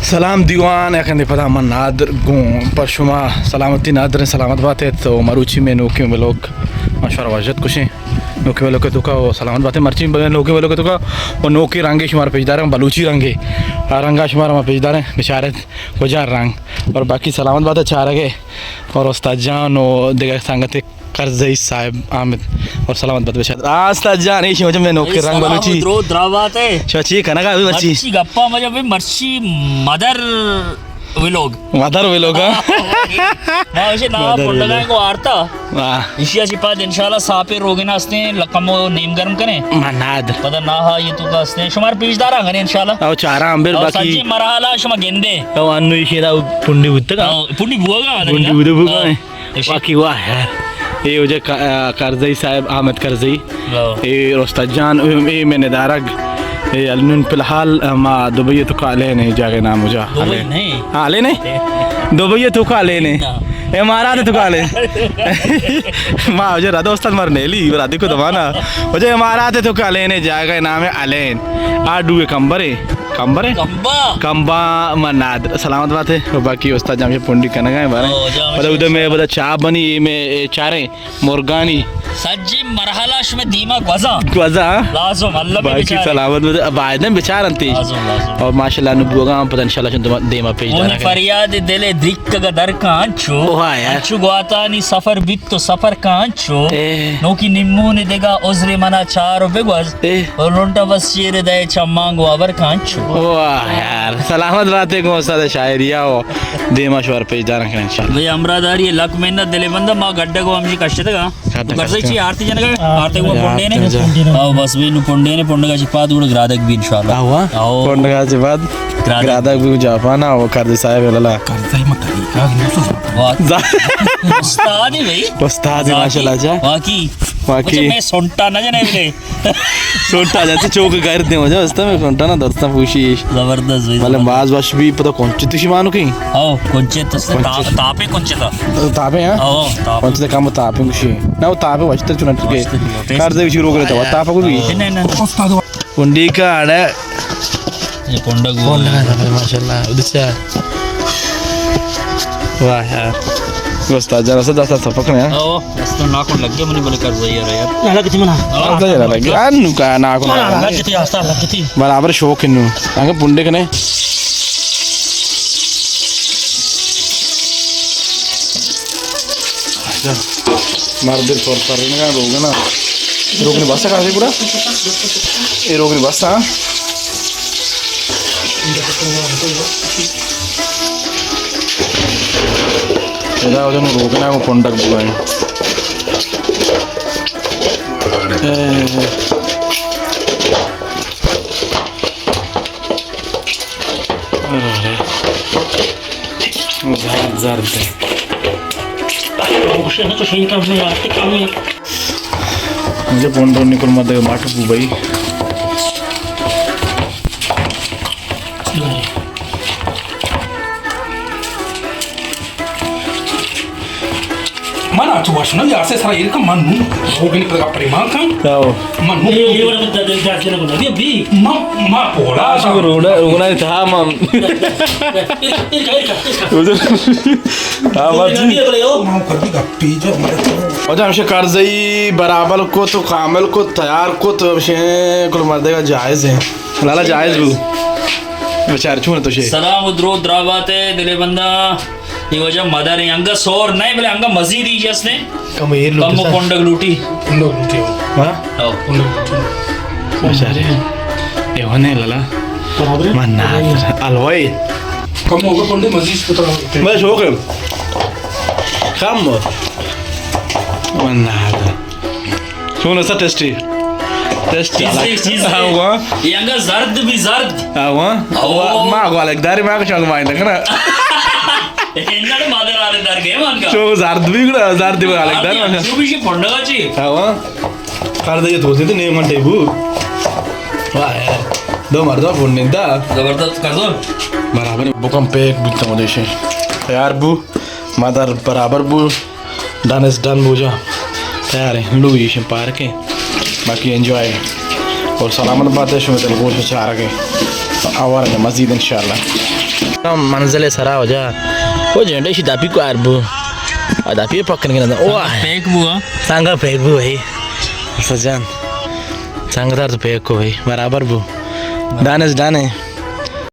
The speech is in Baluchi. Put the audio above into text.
سلام دیوان، یکندے پدا من نادر گوں پر شما سلامتی، نادر سلامت بات ات۔ تو مروچی میں نوکیں ولوگ ما شمارا واجہ ات کشیں۔ نوکیں ولوگ توکا و سلامت بات ات۔ مرچی میں نوکیں ولوگ توکا و نوکیں رنگے شمارا پیش داریں، بلوچی رنگے۔ آ رنگا شمارا ما پیش داریں، بچارت کجا رنگ۔ اور باقی سلامت بات ات چارگے۔ اور استاد جان و دگہ سنگتے کرزئی صاحب آمد اور سلامت بات بچار۔ آ، استاد جان، ایشی وجہ میں نوکیں رنگ سلام بلوچی۔ درو دراوات ہے۔ چا چی کنگا ابھی مرچی؟ مرچی گپا مجا بھی مرچی مدر ولوگ۔ مدر ولوگ، ہاں؟ ما اسے نا مدر پنڈگا ولوگ۔ کو آرتا۔ واہ۔ ایشی اسی پاد انشاءاللہ ساپے روگن ہستیں، لکم و نیم گرم کریں۔ مناد۔ پدا نا ہا یہ تو کا ہستیں۔ شمار پیش دارا گنے انشاءاللہ۔ او چارا امبر او باقی۔ سجی مرحلہ شما گندے۔ او انو ایشی دا پنڈی بوتگا۔ او پنڈی بوگا۔ پنڈی بوتگا۔ او۔ اشی۔ باقی واہ یار۔ اے وجہ ک-، آ، کرزئی صاحب، احمد کرزئی۔ ہاں۔ اے استاد جان، اے، اے میں ندارگ۔ اے نون فی الحال ما دبئی تو کالین ہے، جاگہ نام وجہ دبئی الین۔ نہیں۔ ہاں، الین ہے۔ دبئی تو کالین ہے۔ ہاں۔ امارات تو کالین۔ ما وجہ رد استاد مر نیلی، رد کو دمانا۔ وجہ امارات تو کالین ہے، جاگہ نام ہے الین۔ آ ڈوے کمبرے۔ کمبر ہے؟ کمبا۔ کمبا مناد۔ سلامت بات ہے۔ و باقی استاد جمشید پنڈی کنگا ہے بارے۔ او، جمشید۔ پدا ادھر میں پدا چاہ بنی، اے میں، اے چاریں مرگانی۔ سجی مرحلہ شمے دیما گوزاں۔ گوزاں۔ لازم، اللہ بے باقی بچارے۔ سلامت بات ہے۔ بایدن بچارن تی۔ لازم، لازم۔ اور ماشاءاللہ نو بوگا ہم پدا انشاءاللہ چون دیما، دیما پیش اونی دارا۔ فریاد دل دریکگ درکاں انچو۔ واہ یار۔ انچو گواتانی سفر بیت تو سفر کاں انچو۔ اے۔ نوکی نیمون دگا عذر منا چار و بگوز۔ اے۔ او لنٹا بس شیر دئے چماں گوں ہبر کاں انچو۔ واہ یار، سلامت باتے گوں استاد شاعری ءَ و دیما شور پیش دارن کنیں انشاءاللہ۔ بھئی ہمراہ داری لک منت دل بندہ، ما گڈ گوں ہمشی کشتگا۔ گڈ تو کرزئی کشتگا۔ چی آرتی جنگا؟ آرتی گوں پنڈے نے؟ آرتی جنگا۔ او بس بھئی نو پنڈے نے، پنڈگا چی پاد گڑا گرادگ بی انشاءاللہ۔ آوا؟ او۔ پنڈگا چی بعد گرادگ۔ گرادگ بی جاپان او کرزئی صاحب لالا۔ کرزئی ما طریقہ نو سو۔ واہ۔ استاد ہی بھئی۔ استاد ہی ماشاءاللہ جا۔ واقعی۔ واقعی۔ مجھے میں سنٹا نہ جنے بلے۔ سونٹا جاتے چوک گیر دے مجھے، استا میں سونٹا نا درستا پوشی۔ زبردست بھائی، بلے زبردست۔ باز وش بی پتہ کونچے تو شی مانو کی؟ او، کونچے تو سے، کونچے۔ تاپ-، تاپے کونچے تا۔ تاپے، ہاں؟ او، تاپے۔ کونچے تو کم تاپے کشی۔ نا، وہ تاپے وشتر چنا ٹھیک ہے۔ وشتر ٹھیک ہے۔ کر دے اسی روک لیتا، وہ تاپا کو بھی۔ نہیں، نہیں، نہیں۔ استاد۔ پنڈی کا آڑا۔ یہ پنڈا گو۔ پنڈا کا آڑا، ماشاءاللہ۔ ادھر سے آ۔ واہ یار۔ استاد جان، اسد دست پکڑے، ہاں؟ او۔ دست ناکن لگے منی بلے کر رہی ہے یار۔ نہ لگتی منا۔ ہاں، تو جرا لگے۔ انو کا ناکن نہ، نہ، لگے۔ لگتی، استاد لگتی۔ برابر شوق انو۔ انگا پنڈے کنے۔ اچھا۔ مردے پر پر نہ روگنا۔ روگنی بس کا سے پورا۔ اے روگنی بس، ہاں۔ ادا وجہ نو روگنا کو پنڈک بوئے۔ زرد، زرد۔ مجھے پنڈ نکل مت دے، ماٹو کو بھائی۔ من آ چو وش نہ، یار سے سرا ایر کن، من نو روگنی پدا پریمان کن۔ آو۔ من نو۔ اے، اے وڑا بدا دل جا جنا بنا۔ بی، بی۔ ما، ما پولا۔ آ، شو رونا، رونا تھا، ما۔ ایر کا، ایر کا، ایر کا۔ ہاں، بات جی۔ ما کر دی گپی جو مر۔ وجہ ہمشہ کرزئی برابر کو تو کامل کو تیار کو تو ہمشہ کل مردے کا جائز ہے۔ لالا جائز بو۔ بچار چون تو شے۔ سلام و درود دراوات ہے دل بندہ۔ اے وجہ مدر ہیں، انگا سور نہیں بلے انگا مزید ہی جس نے۔ کم ایر لوٹی کم سا۔ پنڈگ لوٹی۔ پنڈگ لوٹی ہو۔ ہاں؟ او۔ پنڈگ لوٹی۔ بچارے۔ اے ہونے لالا۔ برابر ہے؟ من نہ۔ الوائی۔ کم ہوگا پنڈگ مزید پتہ ہوگا۔ بس ہو گئے۔ کم ہو۔ من نہ۔ چون است ٹیسٹی؟ ٹیسٹی۔ چیز دے، چیز دے۔ ہاں، ہوا۔ یہ انگا زرد بھی زرد۔ ہاں، ہوا۔ او۔ ما گوالک داری ما کچھ ما دکھنا۔ انگا تو مادر آلے دار گئے مان کا۔ چو زرد بھی گڑا، زرد بھی گوالک دار مان۔ جو بھی شی پنڈگا چی۔ ہاں، ہوا۔ کار دے تو تے نیم گھنٹے بو۔ واہ یار۔ دو مردم پنڈن دا۔ زبردست کردو۔ برابر بکم پیک بیتم دیشے۔ تیار بو۔ مادر برابر بو۔ ڈن از ڈن بوجا۔ تیار ہیں، لوئی شن پارک ہیں۔ باقی انجوائے اور سلامت بات ہے، شما دلگوش چارگ ہیں۔ آوار ہیں مزید انشاءاللہ۔ منزل سرا ہو جا۔ او جنڈے شی داپی کو اربو۔ آ داپی پکن کے نہ۔ او آ۔ پیک بو۔ سانگا پیک بو بھائی۔ سجان۔ سانگا دار تو پیک کو بھائی۔ برابر بو۔ دانش دانے۔